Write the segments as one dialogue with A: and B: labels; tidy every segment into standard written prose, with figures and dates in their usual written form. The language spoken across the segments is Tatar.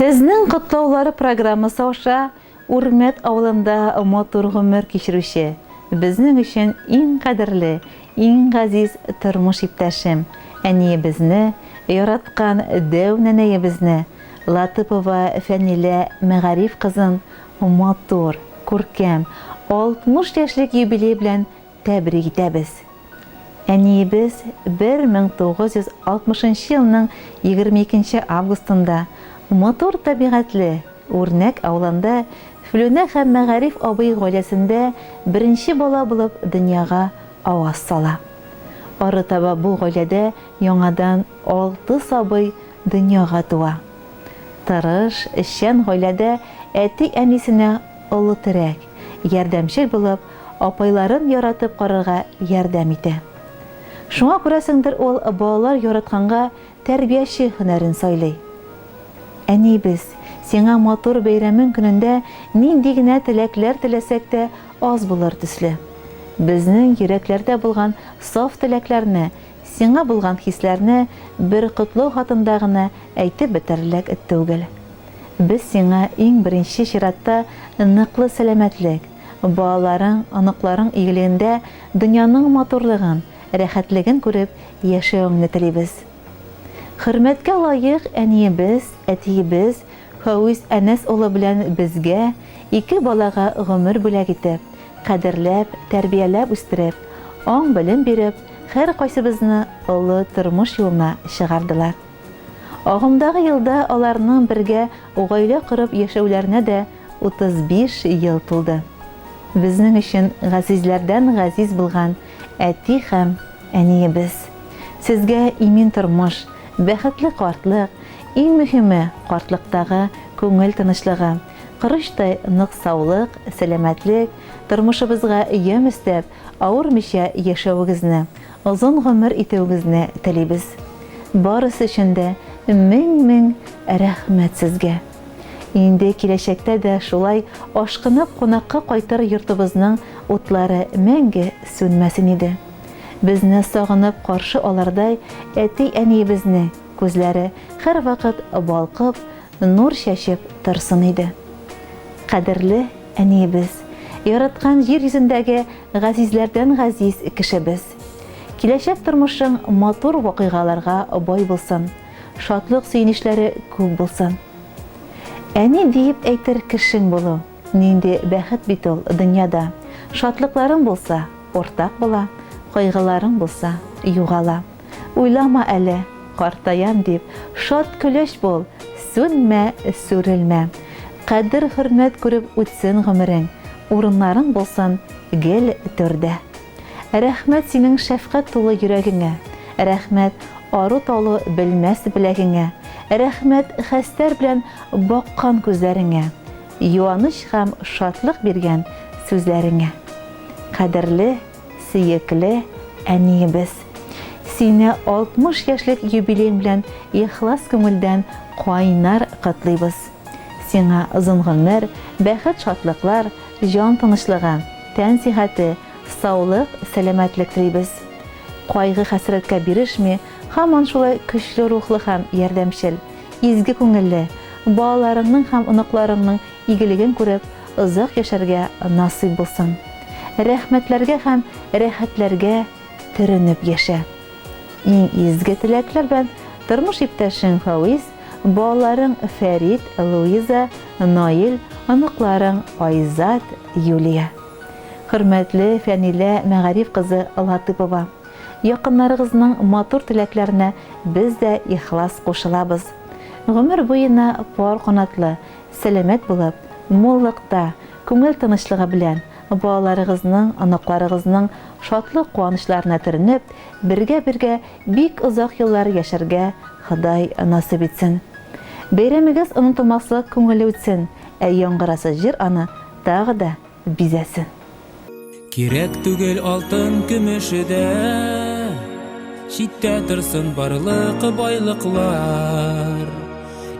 A: Сезнең котлаулар программасы аша Үрмәт авылында матур гомер кичерүче, безнең өчен иң кадерле, иң газиз тормыш иптәшем, әниебезне, яраткан дәү нәнәебезне, Латыпова Фәнилә Мәгариф кызын матур, күркәм 60 яшьлек юбилей белән тәбрик итәбез. Әниебез 1960 нчы елның 22 нче августында матур табигатьле Үрнәк авылында Флүнә һәм Мәгариф абый гаиләсендә беренче бала булып дөньяга аваз сала. Арытаба бу гаиләдә яңадан алты сабый дөньяга туа. Тырыш, эшчән гаиләдә әти-әнисенә олы терәк, ярдәмчел булып, апайларын яратып карарга ярдәм итә. Шуңа күрәсеңдер ул балалар яратканга тәрбияче һөнәрен сайлый. Әниебез, сиңа матур бәйрәмең көнендә нинди генә теләкләр теләсәк тә аз булыр төсле. Безнең йөрәкләрдә булган саф теләкләрне, сиңа булган хисләрне бер котлау хатында гына әйтеп бетерерлек түгел. Без сиңа иң беренче чиратта ныклы сәламәтлек, балаларың, оныкларың игелегендә дөньяның матурлыгын, рәхәтлеген күреп яшәвеңне телибез. Хөрмәткә лаек әниебез, әтиебез Фәвиз Әнәс улы белән безгә, ике балага гомер бүләк итеп, кадерләп, тәрбияләп үстереп, аң-белем биреп, һәркайсыбызны олы тормыш юлына чыгардылар. Агымдагы елда аларның бергә гаилә корып яшәүләренә дә 35 ел тулды. Безнең өчен газизләрдән газиз булган әти һәм әниебез. Сезгә имин тормыш, бәхетле картлык, иң мөһиме, картлыктагы күңел тынычлыгы, корычтай нык саулык, сәламәтлек, тормышыбызга ямь өстәп, авырмыйча яшәвегезне, озын гомер итүегезне телибез. Барысы өчен дә мең-мең рәхмәт сезгә! Инде киләчәктә дә шулай ашкынып кунакка кайтыр йортыбызның утлары мәңге сүнмәсен иде. Безне сагынып каршы алырдай әти-әниебезне күзләре һәрвакыт балкып, нур чәчеп торсын иде. Кадерле әниебез, яраткан җир йөзендәге газизләрдән газиз кешебез! Киләчәк тормышың матур вакыйгаларга бай булсын, шатлык-сөенечләре күп булсын. Әни диеп әйтер кешең булу, нинди бәхет бит ул дөньяда. Шатлыкларың булса, уртак була, кайгыларың булса, югала. Уйлама әле, картаям дип, шат көләч бул, сүнмә, сүрелмә. Кадер-хөрмәт күреп үтсен гомерең, урыннарың булсын гел түрдә. Рәхмәт синең шәфкать тулы йөрәгеңә, Рәхмәт ару-талу белмәс беләгеңә, Рәхмәт хәстәр белән баккан күзләреңә, Юаныч һәм шатлык биргән сүзләреңә. Кадерле, сөекле әниебез! Сине 60 яшьлек юбилеең белән ихлас күңелдән кайнар котлыйбыз. Сиңа озын гомер, бәхет-шатлыклар, җан тынычлыгы, тән сихәте, саулык, сәламәтлек телибез. Кайгы-хәсрәткә бирешми, һаман шулай көчле рухлы һәм ярдәмчел, изге күңелле, балаларыңның һәм оныкларыңның игелеген күреп, озак яшәргә насыйп булсын. Рәхмәтләргә һәм рәхәтләргә төренеп яшә. Иң изге теләкләр белән тормыш иптәшең Фәвиз, балаларың Фәрит, Луиза, Наил, оныкларың Айзат, Юлия. Хөрмәтле Фәнилә Мәгариф кызы Латыпова! Якыннарыгызның матур теләкләренә без дә ихлас кушылабыз. Гомер буена пар канатлы, сәламәт булып, муллыкта, күңел тынычлыгы белән, балаларыгызның, оныкларыгызның шатлык-куанычларына төренеп, бергә-бергә бик озак еллар яшәргә Ходай насыйп итсен. Бәйрәмегез онытылмаслык күңелле үтсен, ә яңгырасы җыр аны тагы да бизәсен.
B: Кирәк түгел алтын көмеше дә, Читтә торсын барлык байлыклар.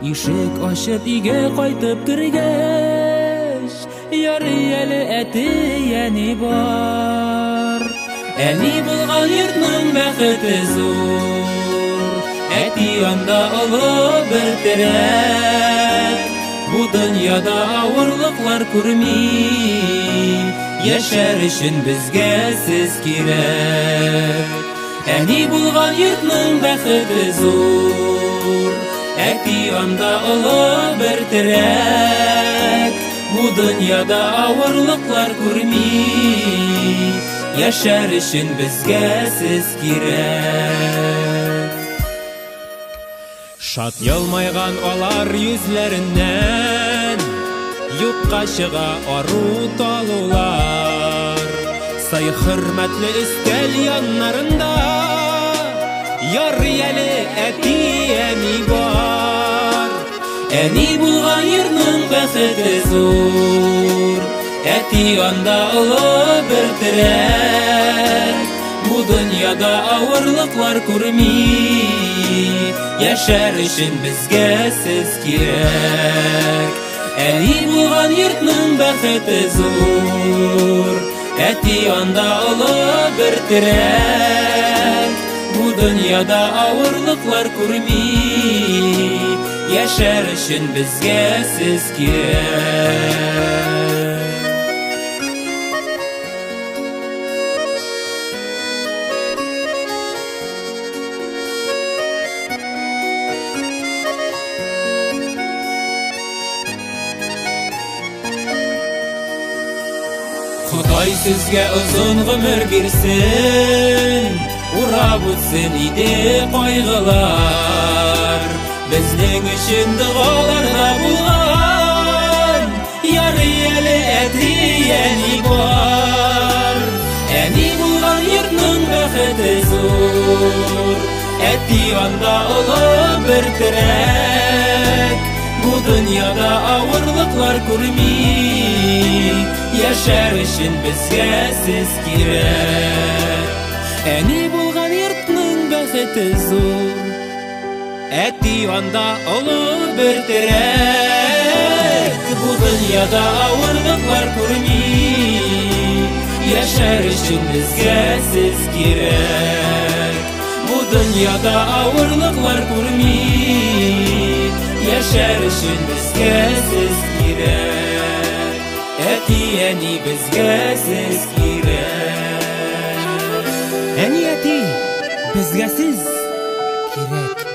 B: Ишек ачып өйгә кайтып кергәч, Ярый әле әти, әни бар. Әни булган йортның бәхете зур. Әти анда олы бер терәк. Бу дөньяда авырлыклар күрми, Яшәр өчен безгә сез кирәк. Әни булган йортның бәхете зур, Әти анда олы бер терәк. Бу дөньяда авырлыклар күрми, Яшәр өчен безгә сез кирәк. Шат елмайган алар йөзләреннән Юкка чыга ару талулар. Сый хөрмәтле өстәл яннарында Ярый әле әти әни бар. Әни булган йортның бәхете зур, Әти анда олы бер терәк. Бу дөньяда авырлыклар күрми, Яшәр өчен безгә сез кирәк. Әни булган йортның бәхете зур, Әти анда олы бер терәк. Бу дөньяда авырлыклар күрми, Яшәр өчен безгә сез кирәк. Ходай сезгә озын гомер бирсен, Урап үтсен иде кайгылар. Безнең өчен догаларда булган, Ярый әле әти әни бар. Әни булган йортның бәхете зур, Әти анда олы бер терәк. Бу дөньяда авырлыклар күрми, Яшәр өчен безгә сез кирәк. Әни булган йортның бәхете зур, Әти анда олы бер терәк. Бу дөньяда авырлыклар күрми, Яшәр өчен безгә сез кирәк. Бу дөньяда авырлыклар күрми, Яшәр өчен безгә сез кирәк. Әти әни безгә сез кирәк. Әни әти безгә сез кирәк.